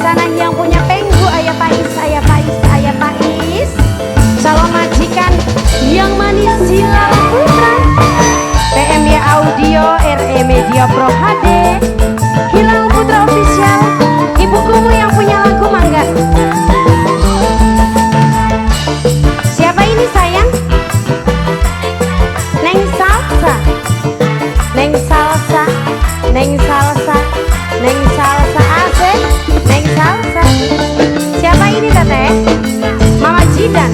Hasanah yang punya penggu, ayah Pais, ayah Pais, ayah Pais. Calon majikan yang manis Hilal Putra, PMY Audio, RE Media Pro HD, Hilal Putra Official. Ibu Kuwu yang punya lagu mangga. Siapa ini sayang? Neng Salsa, Neng Salsa, Neng Salsa, Neng Salsa, asik, Neng Salsa. Siapa ini teteh? Mama Jidan,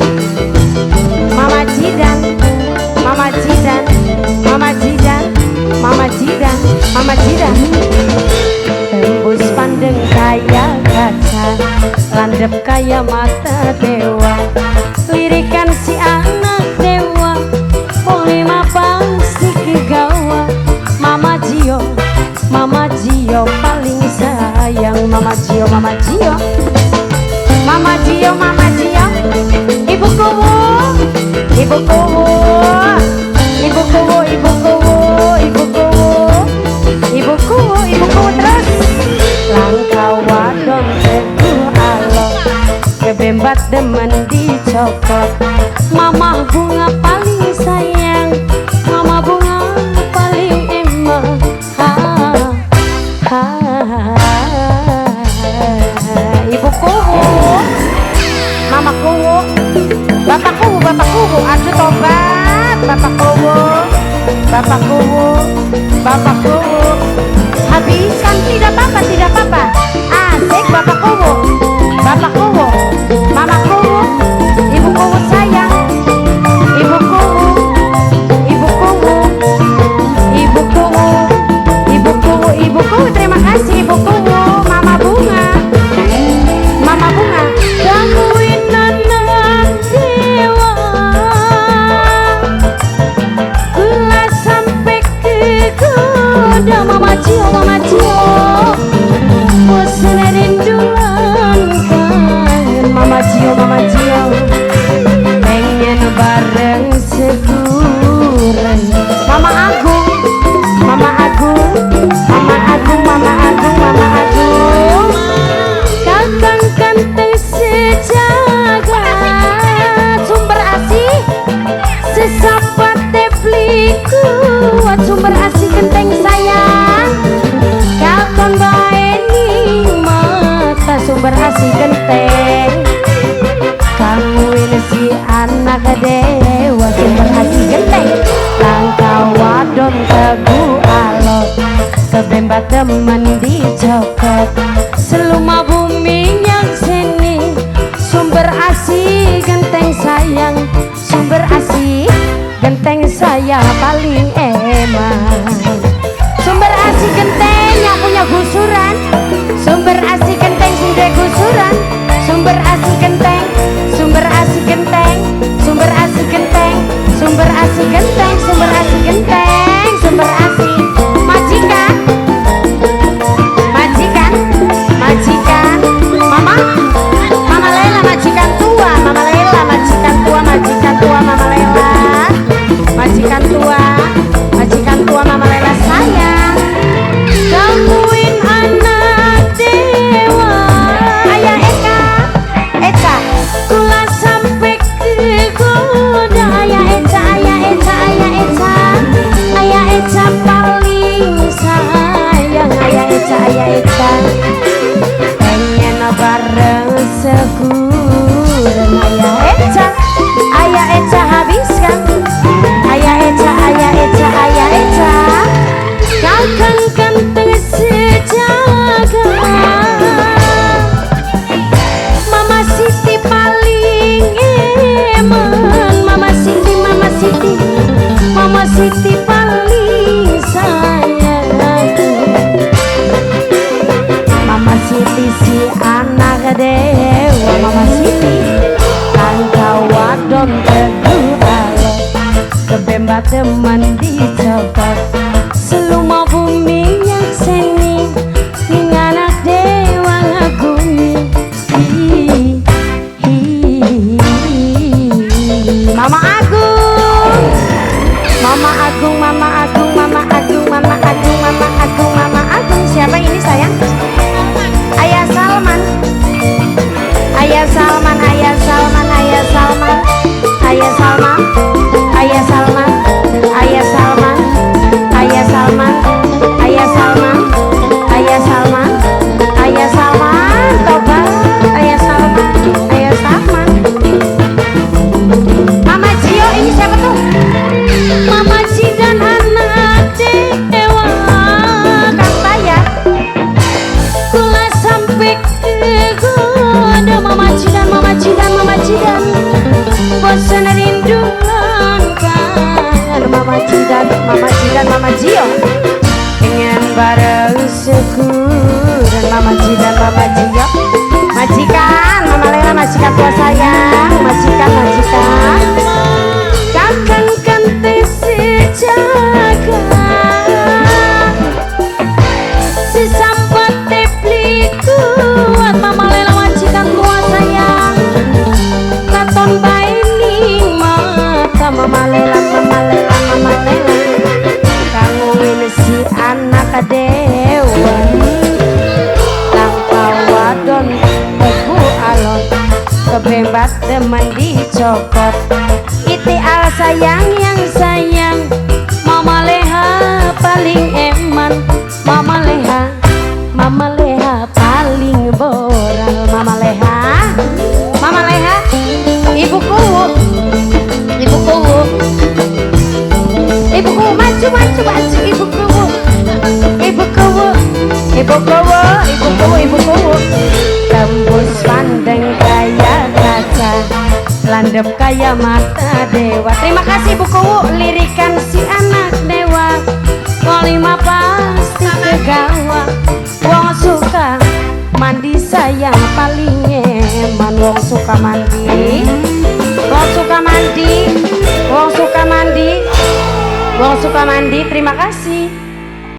Mama Jidan, Mama Jidan, Mama Jidan, Mama Jidan, Mama Jidan. Tembus pandeng kaya kaca, landep kaya mata dewa. Lirikan si anak dewa, boleh pasti kegawa. Mama Jio, Mama Jio paling sayang. Mama Jio, Mama Jio, Mama Jio, Mama Jio. Ibu Kuwu, Ibu Kuwu, Ibu Kuwu, Ibu Kuwu, Ibu Kuwu, Ibu Kuwu, Ibu Kuwu terus. Langkah wadon teguh alok, kebembat demen dicokot. Mama bunga paling sayang, mama bunga paling emang. Ha, ha, ha. Ibu Kuwu, Mama Kuwu, Bapak Kuwu, Bapak Kuwu, aduh tobat, Bapak Kuwu, Bapak Kuwu, Bapak Kuwu. Habiskan, tidak apa-apa, tidak apa-apa. Asik Bapak Kuwu, Bapak Kuwu, Mama Kuwu, Ibu Kuwu sayang, Ibu Kuwu, Ibu Kuwu, Ibu Kuwu, Ibu Kuwu, Ibu Kuwu. Terima kasih Ibu Kuwu, Mama Bunga, Mama Bunga. Gangguin anak dewa, gula sampai ke goda. Mama Jio, Mama Jio, bosan rindu lan kangen. Mama Jio, Mama Jio, pengen bareng seguran. Mama Agung, Mama Agung, Mama Agung, Mama Agung, Mama Agung. Kakang ganteng sejagat, sumber asih sesapate beli kuat. Sumber asih genteng sayang, kakon bae ning mata. Sumber asih genteng, kanguin si anak dewa. Sumber asih genteng, langkah wadon teguh alok, kebembat temen dicokot. Seluma bumi yang sini, sumber asih genteng sayang, sumber asih genteng saya paling eman. Sumber asih genteng yang punya gusuran, sumber asih genteng sing duwe gusuran. Sumber asih genteng, sumber asih genteng, sumber asih genteng, sumber asih genteng, sumber asih genteng, sumber asih. Majikan, majikan, majikan, mama, Mama Lela majikan tua, Mama Lela majikan tua, majikan tua Mama Lela, majikan tua, majikan tua Mama Lela sayang. Gangguin anak dewa, ayah Eka, Eca, kula sampai ke goda. Ayah Eca, ayah Eca, ayah Eca, ayah Eca paling sayang. Ayah Eca, ayah Eca, pengen bareng seguran. Ayah Eca, ayah Eca habiskan. Ayah Eca, ayah Eca, ayah Eca, kakang ganteng sejagat. Mama Siti paling eman, Mama Siti, Mama Siti, Mama Siti paling sayang. Mama Siti si anak dewa, Mama Siti langkah wadon teguh alok, kebembat teman dicopot. Seluma bumi yang seni, ning anak dewa ngagumi. Hi, hi, hi. Mama Agung, Mama Agung, Kebembat demen dicokot. Iti al sayang yang sayang, Mama Leha paling eman. Mama Leha, Mama Leha paling boral. Mama Leha, Mama Leha, Ibu Kuwu, Ibu Kuwu, Ibu Kuwu, maju maju maju, Ibu Kuwu, Ibu Kuwu, Ibu Kuwu, Ibu Kuwu, Ibu Kuwu. Tembus pandang kaya kaca, landep kaya mata dewa. Terima kasih, Ibu Kuwu, lirikan si anak dewa. Wong lima pasti kegawa. Wong suka mandi sayang paling eman. Wong suka mandi, wong suka mandi, wong suka mandi, wong suka mandi. Terima kasih.